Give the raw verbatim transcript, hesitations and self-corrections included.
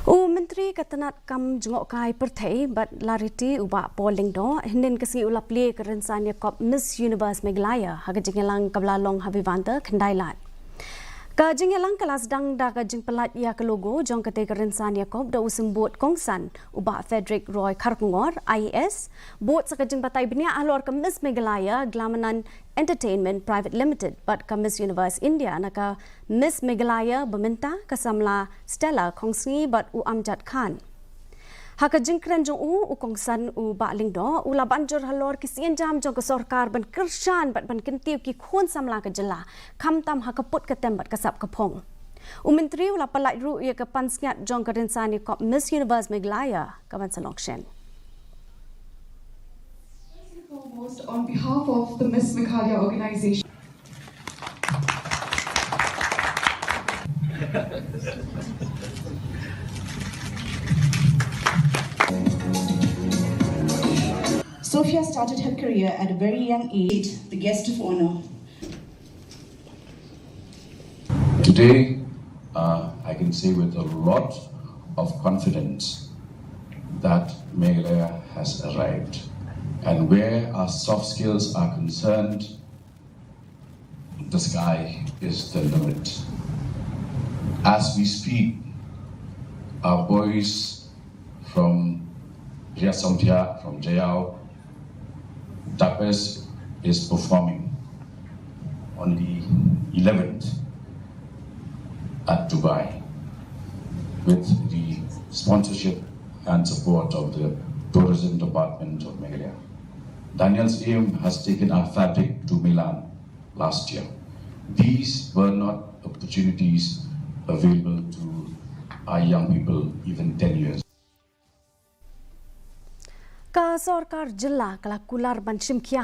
U Myntri ka tnad kam jngohkai pyrthei bad la riti u Bah Paul Lyngdoh, hynnin ka sngi u la plie ka rynsan ïakob Miss Universe Meghalaya ha ka jingïalang kaba la long ha Vivanta, Khyndai Lad. Ka jingïalang ka la sdang da ka jingpyllait ïa ka logo jong katei ka rynsan ïakob da u symbud kongsan u Bah Frederick Roy Kharkongor, I A S, bud sa ka jingbatai bniah halor ka Miss Meghalaya Glamonan Entertainment Private Limited bad ka Miss Universe India na ka Miss Meghalaya ba mynta ka samla Stella Khongsngi bad u Amjad Khan. Ha ka jingkren jong u, u kongsan u Bah Lyngdoh u la ban jur halor ki sienjam jong ka sorkar ban kyrshan bad ban kyntiew ki khun samla ka jylla, khamtam ha ka put ka tem bad ka sap ka phong. U Myntri u la pyllait ruh ïa ka pansngiat jong ka rynsan ïakob Miss Universe Meghalaya ka ban sa long shen. Foremost, on behalf of the Miss Meghalaya organization, Sophia started her career at a very young age, the guest of honor. Today, uh, I can say with a lot of confidence that Meghalaya has arrived. And where our soft skills are concerned, the sky is the limit. As we speak, our boys from Riyasongtia, from Jayau, Dapes is performing on the eleventh at Dubai with the sponsorship and support of the Tourism Department of Meghalaya. Daniel's Aim has taken our fabric to Milan last year. These were not opportunities available to our young people even ten years. Ka sorkar jylla ka la kular ban shim khia